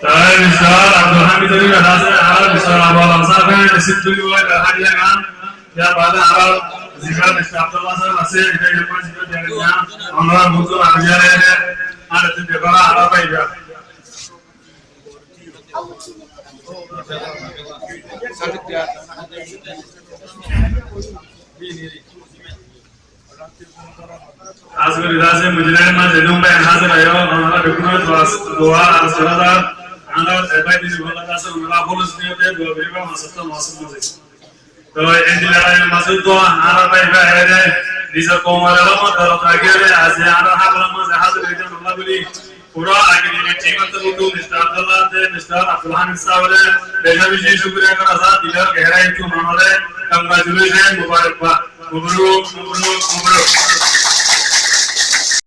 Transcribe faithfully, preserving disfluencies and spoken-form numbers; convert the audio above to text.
Tói Mistar Abdul Hamid Alim asé, ar Mistar Abu Alam sáb e receive goríbo, e háfela gán. Yar bade ar Zikar Mistar Abdullah sáb asé, ita yar bade zikar diya gán. Onora buzó, ar yar e, ar tui bekar ar bái ba. Házir asé, mujlis mazé nun bái házir óiyo, onora beggúnor dua, dua ar salat, añárar bái din bolla asé, onora holos niyote dua goriba, masjid to masjid mazé. Tói endilla mazé to añárar bái bái ere nizor koumor elomot dorot raki ere aijja añárar háfela mazé házir óiye de Allah buli, pura agir team or torfóttu Mistar Abdullah de Mistar Abdul Hamid sáb ore beci beci cukuriya gora za, dilor geherai ttu onore congratulation, mubarakbad. Mabruk, mabruk, mabruk.